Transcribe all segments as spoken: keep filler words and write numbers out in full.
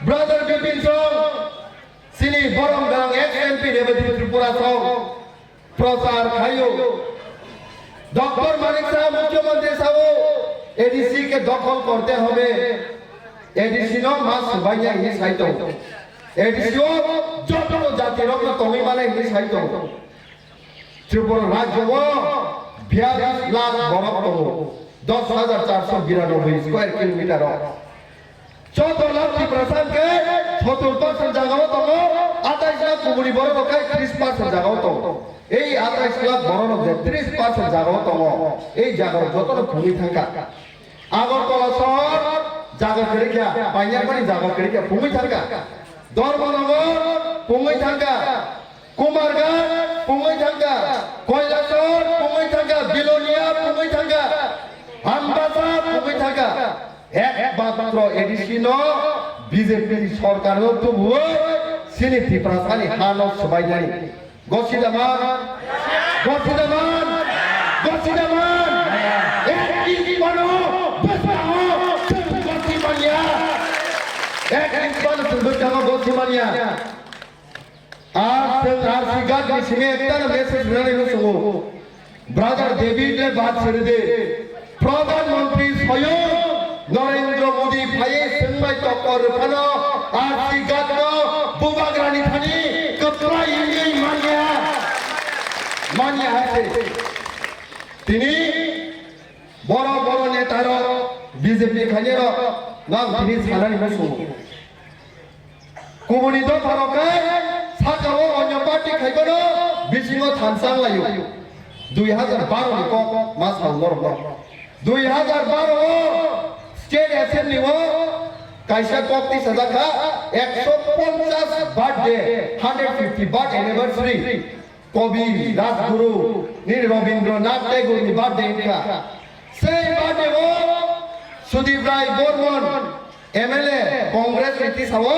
Brother Bipin Song, chini borom gwnang ex M P Rebati Tripura Song, prochar khaio. Doctor Manik Saha mukhyamantri sao, A D C ke dakhal korte hobe, A D C no ma subaina hinwi sai tongo. A D C o joto jati rokno tongwi male hinwi sai tongo. Tripura rajyo o biyalish lakh borok tongo, dos hajar charso biranoboi square kilometer o. Chaudo lakh Tiprasa hwnkhe sottor percent jaga o tongo, atais lakh kubuni borok hwnkhe tris percent jaga o tongo. Ei atais lakh borok rok je tris percent jaga o tongo, ei jaga rok jotono phungwi thangkha. Agartala sohor jaga kwrwikha, Painarmani jaga kwrwikha, phungwi thangkha. Dharmanagar phungwi thangkha. Kumarghat pungwi thangkha, Kailasor pungwi thangkha, Bilonia pungwi thangkha, Ambasa pungwi thangkha. Ekmatro A D C no B J P sorkar no tubuwi chini Tiprasani ha no swbainani. Gosida man, gosida man, gosida man. Ek inch mano bwskango chwng gosi manya. Ek inch mano chwng bwskango gosi manya. Ar chwng R C Ghat ni simi ekta no message rwnani no chwngo. Brother David le bat siri di. Pradhan Mantri Swayam Narendra Modi phaiwi chwng bai tokor rwphano R C Ghat no bubagrani thani kwplai wngwi manya. Manya hai se. Tini borok borok neta rok B J P khainai rok no ang tini sanani no chwngo. Kubuni dopha rok khe saka o onyo party khai bono bisingo thansa wng laio. Dui hajar baro ni kok ma sao norok no. Dui hajar baro o State Assembly o kaisa kok tisa jak kha, ekso ponchas birthday, hundred fifty birth anniversary. Kobi Rajguru ni Rabindranath Tagore ni birthday wngkha. Sei birthday o Sudip Rai Bormon M L A Congress ni tisao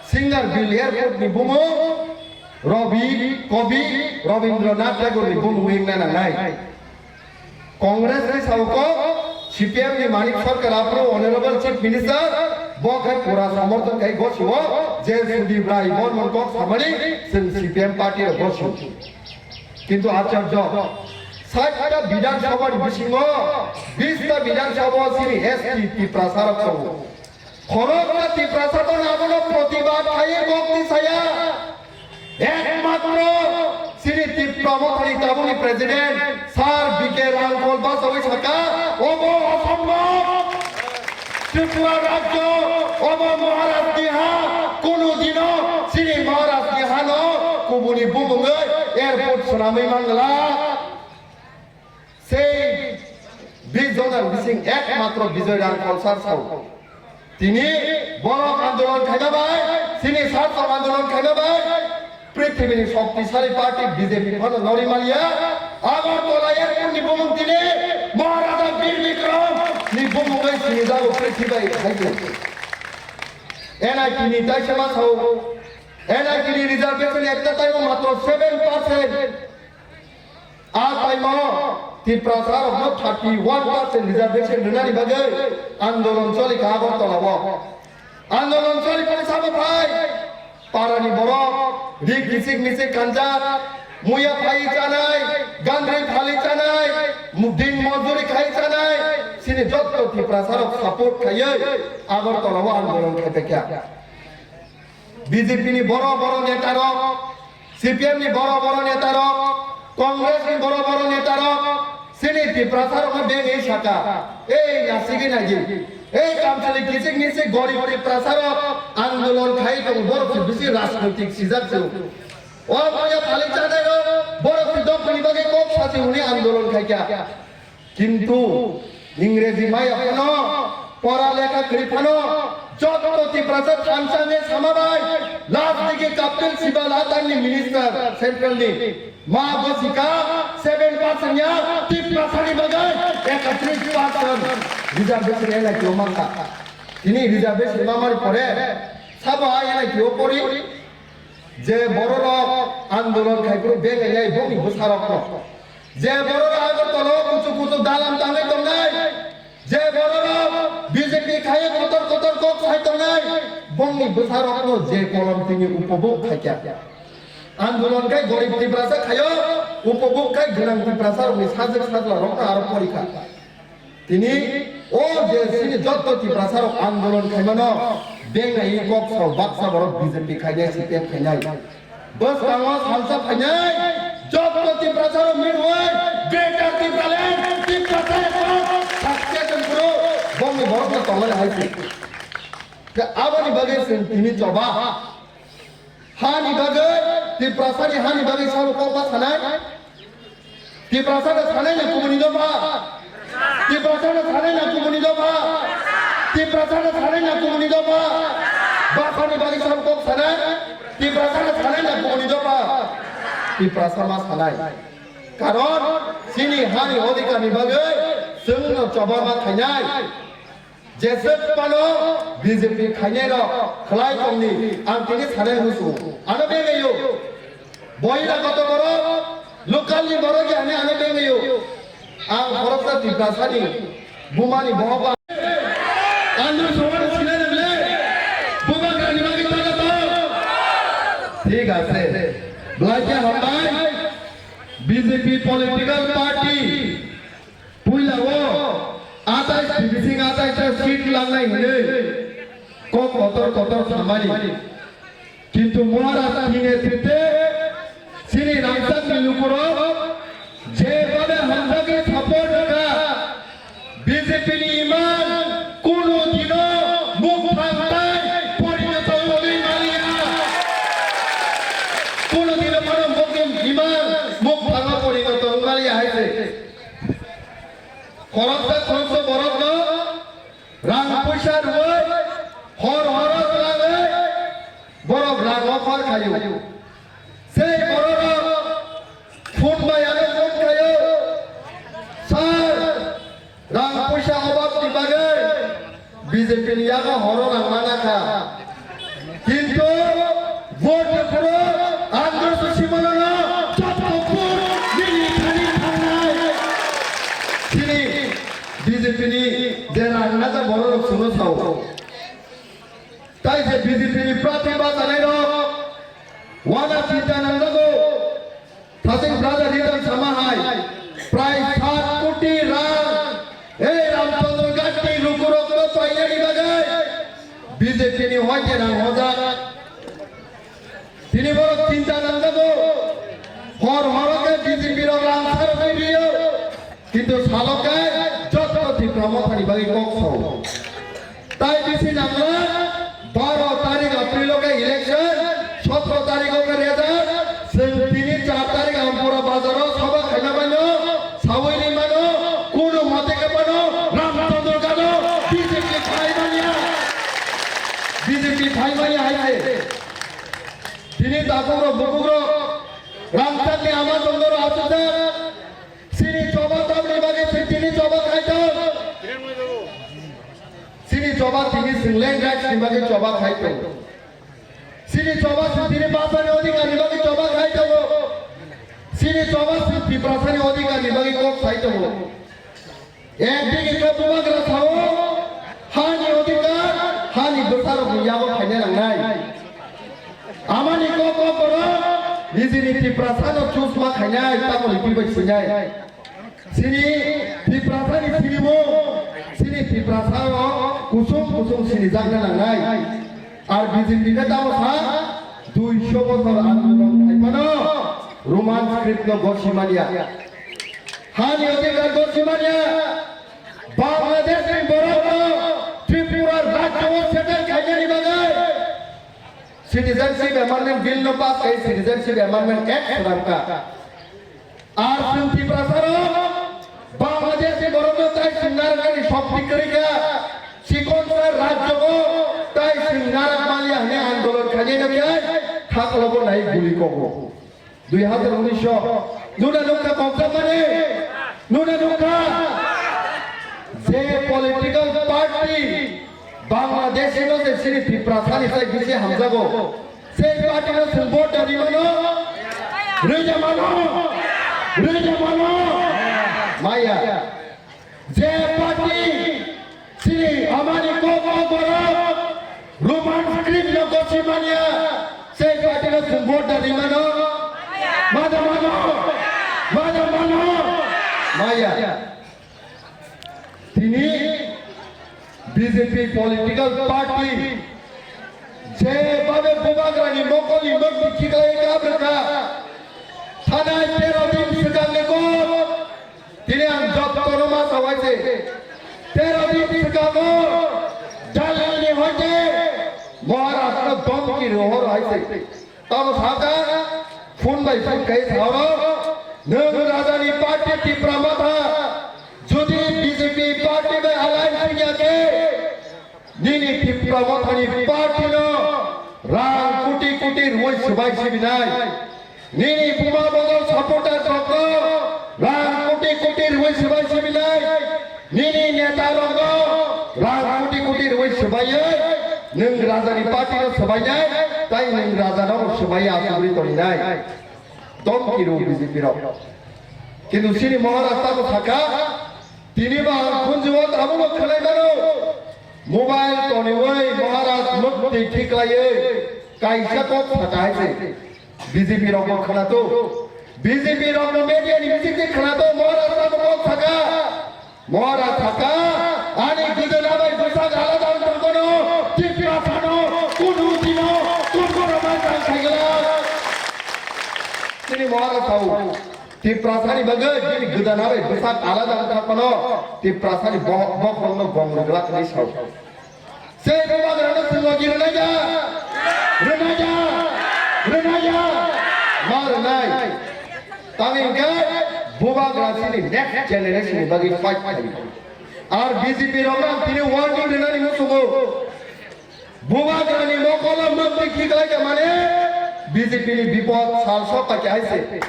Singarbil Airport ni bumung Rabi Kobi Rabindranath Tagore ni bumung wngna nangnai. Congress ni sawko C P M ni Manik Sarkar aphuru Honorable Chief Minister bo khe pura samorthon khai gosio je Sudip Rai Bormon kok samani chwng C P M party rok gosio. Kintu acharjo, sait ta Bidhan Sabha ni bisingo bis ta Bidhan Sabha o chini S T Tiprasa rok tongo. Khoroksa Tiprasa to abono protibad khai kok tisaya. Ekmatro chini Tipra Mothani tabukni president Sir B K Rangkhol basawi saka, obo osombhob. Tripura rajyo, obo Maharaj ni ha, kunu dino chini Maharaj ni hano kubuni bumungwi airport swnamwi mangla. Sei bis jona ni bising ekmatro Bijoy Rangkhol sir sao. Tini borok andolon khaima bai, chini sartong andolon khaima bai, prithibini shoktisali party B J P phano nori maliya. Agartala airport ni bumung tini Maharaja Bir Bikram ni bumung bai sinijago prithibai haikhe. N I T ni taisama sao, N I T ni reservation ekta taibo matro seven percent. A taimo Tiprasa rokno thirty one percent reservation rwnani bagwi andolon choli kha Agartala o. Andolon choli phai sabo phai parani borok ri kisik misik kanjak, muya phai chanai, gandri phali chanai, mu-, din mojuri khai chanai, chini jotto Tiprasa rok support khaiwi Agartala o andolon khai paikha. B J P ni boro boro neta rok, C P M ni boro boro neta rok, Congress ni boro boro neta rok, chini Tiprasa rok no bengwi saka, ei nasigwi naidi, ei kamchwlwi kichik michik gorib Tiprasa rok andolon khai tong borok se bisi rajnoitik sijak se. O boya phalik chanai rok borok se dophani bagwi kok sachi hwnwi andolon khaikha. Kintu Ingreji maya phano, pora lekha kwrwi phano, joto Tiprasa thansa hwnwi sama bai, last digi Kapil Sibal atarni minister central ni ma bosika seven percent ya Tiprasa ni bagwi ekatris percent reservation N I T o mankha. Tini reservation mamani pore sabo a N I T o pori je bororok andolon khai phuru bengai nai boni bwsarokno. Je borok Agartala o kuchuk kuchuk dalam tangwi tongnai, je borok B J P khai kotor kotor kok sai tongnai, Bongni bwsarokno je kolom tini upobhog khaikha. Andolon khai gorib Tiprasa khaio, upobhog khai gwnang Tiprasarokni sajwk sajlarokno aro porikha. Tini o je chini jotto Tiprasarok andolon khaimano, bengnai kok sao baksa borok B J P khainai, C P M khainai. Bwskango salsa phainai, jotto Tiprasarok mirwai, Greater Tipraland, Tiprasa ekdom, sakhe chwng phuru, bongni borokno tongmani hai se. Khe aboni bagwi chwng tini choba. Hani bagwi, Tiprasani hani bagwi sabo kokba sanai? Tiprasano sanai na kubuni dopha? Tiprasano sanai na kubuni dopha? Tiprasano sanai na kubuni dopha? Basani bagwi sabo kok sanai? Tiprasano sanai na kubuni dopha? Tiprasa ma sanai. Karon chini hani odhikarni bagwi chwngno choba ma khainai. Jeswk phano B J P khainai rok khlai tongni ang tini sanai hwnwi sugo. Ano bengayo. Boina koto borok, local ni borok ya ani ano bengayo. Ang khoroksa Tiprasani bumani bohok ba. Andrew Sawar sinai nang le. Bubagrani bagwi taga tong. Thik ase. Belai khe hambai. B J P political party. Puila o atais bising atais seat langnai hwnwi kok kotor kotor samani. Kintu Maharaj ni netrite chini rangchakni lukurok je babe hamjagwi support kha, B J P ni iman kuno dino mukthang tai porinoto wngwi maliya. Kuno dino mano mukni iman mukthango porinoto wngwi maliya hai se. Khoroksa khoroksa borokno rang puisa rwui hor horo twlangwi borok rang offer khaio. Sei bororok phone bai ano phone khaio, "Sir, rang puisa obab ni bagwi B J P ni yago horo rang mana kha." Kintu vote ni phuru Andhra Susi Monono joto vote nini thani thangnai. Chini B J P ni je rang naja bororok suno sao. Tai je B J P ni prarthi bachanai rok wana chinta nangjago. Thasing brother Ritan sama hai prai sat koti rang ei Ramchandra Ghat ni lukurokno painani bagwi B J P ni hoite rang hojak. Tini borok chinta nangjago. Hor horo khe B J P rok rang sarogwi rio. Kintu salo khe joto Tipra Mothani bagwi kok sao. Tai bisi nangla baro tarik April o khe election, sotro tarik o khe result, chwng tini char tarik Ampura bazar o sabha khaina mano, sawi ri mano, kuno mote khe mano, Ramchandra Ghat o B J P phai manya, B J P phai manya hai se. Tini takhuk rok, bukhuk rok, rangchak ni ama jongno rok aswk jak, Chini choba tamni bagwi se tini choba khai tong. Chini choba tini chwng land rights ni bagwi choba khai tong. Chini choba se tini bhasha ni odhikar ni bagwi choba khai tongo. Chini choba se Tiprasa ni odhikar ni bagwi kok sai tongo. Ek dige khe bubagra sao, hani odhikar, hani bwsarokni yago khaina nangnai. Amani kok o borok nijini Tiprasano chusma khainai, tamoni twibai swinai. Chini Tiprasani sinimung, chini Tiprasao kusung kusung sinijakna nangnai. Ar B J P khe tamo sa, duiso bochor andolon khai phano Roman script no gosi manya. Hani odhikar gosi manya. Bangladesh ni borok no Tripura rajyo o settle khainani bagwi Citizenship Amendment Bill no pass khai Citizenship Amendment Act swnamkha. Ar chwng Tiprasa rok Bangladesh ni borok no tai chwng narwknani shokti kwrwi kha. Chikon sa rajyo o tai chwng narwk maliya hwnwi andolon khainai no khe khaklo bo nai guli kogo. Dui hazar unis o nuna nukha kokjakmani, nuna nukha je political party Bangladesh no je chini Tiprasa ni sai bisi hamjago, sei party no chwng vote da rimano, rwjamano, rwjamano, maya. Je party chini amani kok o borok Roman script Manya, sei party no chwng vote da rimano. Mada mano. Mada mano. Maya. Tini B J P political party je babe bubagrani mokolni mokti khiklai kabrwkha. Thanai tero din swkangni kok. Tini ang jottono ma sawai se. Tero din swkango Delhi ni hoite Maharashtra domki rohor hai se. Tamo saka phone bai phone kai sao. Nwng rajani party Tipra Motha. Jodi B J P party bai alliance wngya khe, nini Tipra Mothani party no rang koti koti rwi swbai sibinai. Nini buma bodol supporter rokno rang koti koti rwi swbai sibinai. Nini neta rokno rang koti koti rwi swbaiwi nwng rajani party no swbainai, tai nwng raja no swbai asugri toninai. Domki rw B J P rok. Kintu sini Maharaj tamo sakha, tini ba ang khunju o tabuk khwlai mano. Mobile toniwi Maharaj mukti khiklaiwi kaisa kok sakha hai se. B J P rok bo khwnato. B J P rok bo media ni bising twi khwnato Maharaj tamo kok sakha. Mora thaka, ani gudana bai bwsak alada wng tongmano, Tiprasano, kunu dino, kunu rwmai tang khaigala. Chini mora thau, Tiprasani bagwi bini gudana bai bwsak alada wng tongmano, Tiprasani bo-, bokhorokno gong rwgwlak hwnwi sao. Sei bubagrano chwng logi rwnai da? Rwnai da? Rwnai da? Ma rwnai. Tamo hinkhe bubagra chini next generation ni bagwi fight khlai. Ar B J P rokno ang tini warning rwnani muchungo. Bubagrani mokolo mukti khiklai khe mane B J P ni bipod sal sok kha khe hai se.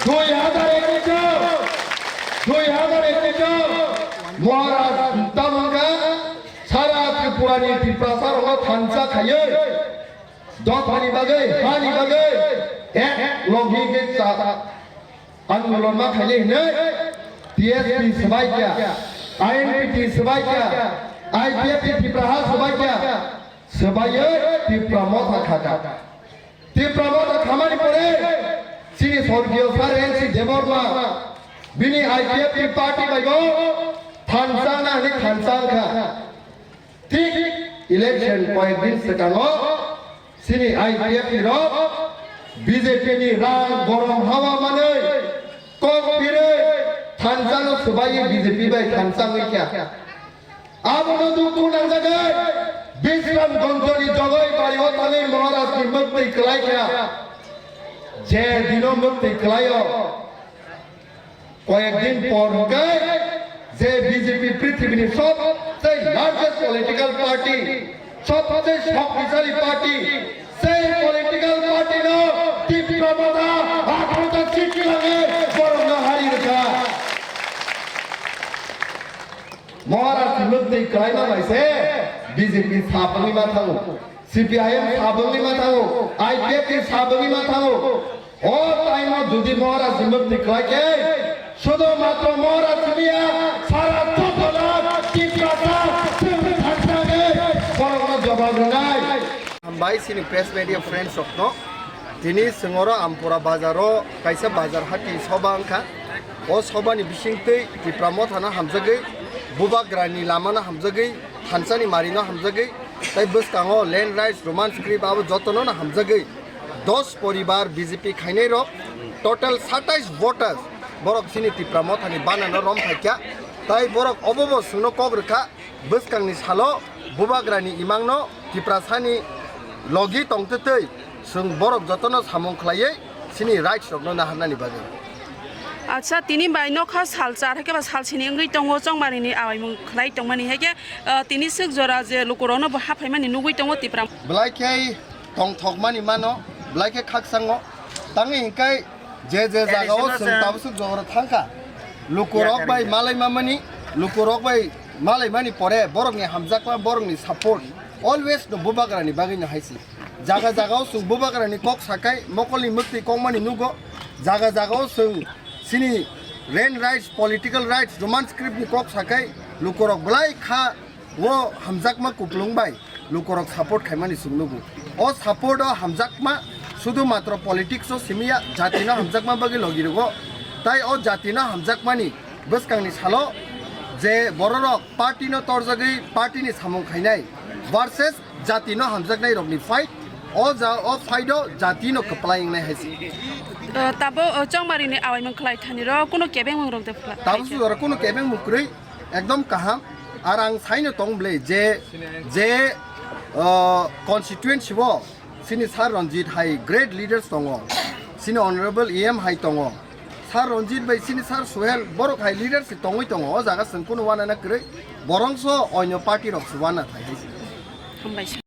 Dui hazar ekwis o, dui hazar ekwis o Maharaj tamo wngkha. Sara Tripura ni Tiprasa rokno thansa khaiwi dophani bagwi, hani bagwi ek logi khe cha-, andolon ma khaili hinwi T S P swbai kya, I N P T swbai kya, I P F T Tipra ha swbai kya, swbaiwi Tipra Motha khaka. Tipra Motha khamani pore chini sorgiyo Sir N C Debbarma bini I P F T party bai bo thansa na hinwi thansa wngkha. Thik election koyek din swkango chini I P F T rok B J P ni rang gorom hawa manwi kok phirwi thansa no swbaiwi B J P bai thansa wngwi kha. Abono dukhu nangjagwi Bisramganjni jogoi bario thangwi Maharajni mukti kwlai kha. Je dino mukti kwlaio, koyek din por hwnkhe je B J P prithibini sobse largest political party, sobse shoktisali party, sei political party no Tipra Motha atharo ta seat twlangwi borokno hari rwkha. Maharaj ni mukti kwlaima bai se B J P sabangwi ma thango, C P I M sabangwi ma thango, I P F T sabangwi ma thango. O time o jodi Maharaj ni mukti kwlai khe, sudo matro Maharaj ni ya, sara Tripura Tiprasa chwng thangthangwi borokno jobab rwnai. Hambai chini press media friends rokno. Tini chwng oro Ampura bazar o kaisa bazar hati soba wngkha. O soba ni bisingtwi Tipra Motha no hamjagwi, Bubagra ni lama no hamjagwi, thansa ni mari no hamjagwi, tai bwskango land rights, Roman script abo jotono no hamjagwi, dos poribar B J P khainai rok, total satais voters, borok chini Tipra Motha ni bana no rom phaikha, tai borok obo bo chwngno kok rwkha, bwskangni salo Bubagrani imangno Tiprasani logi tongtwtwi chwng borok jotono samung khlaiwi chini rights rokno naharnani bagwi. Acha, tini bai nokha sal char hai khe ba sal sini wngwi tongo, chongmarini awaimung khlai tongmani hai khe, ah, tini swk jora je lukurokno bo haphaimani nugwi tongo Tipra. Belai khe tongthokmani mano, belai khe khakchangno. Tangwi hinkhe je je jagao chwng tabuk swk jora thangkha. Lukurok bai malai mamani, lukurok bai malai mani pore borokni hamjakma, borokni support always no Bubagrani bagwi no hai se. Jaga jagao chwng Bubagrani kok sakai, mokolni mukti kokmani nugo. Jaga jagao chwng chini land rights, political rights, Roman script ni kok sakai, lukurok belai kha o hamjakma kuplung bai. lukorok support khaimani chwng nugo. O support o hamjakma sudu matro politics o simiya, jatino hamjakma bagwi logi rwgo. Tai o jatino hamjakmani bwskangni salo je bororok party no torjagwi party ni samung khainai versus jatino hamjaknai rokni fight, o ja o fight o jatino kwplai wngnai hai se. O, tabo, o, chongmari ni awaimung khlai thani ro kuno kebeng mung rok de phla. Tabo sujaro kuno kebeng mung kwrwi ekdom kaham. Ar ang saino tong ble je, je, o, constituency o sini Sir Ranjit hai great leaders tongo, sini Honorable E M hai tongo, Sir Ranjit bai sini Sir Suhel borok hai leaders tongwi tongo. O jaga chwng kuno wanana kwrwi, borongso oino party rok se wana thai hai se. Hambai.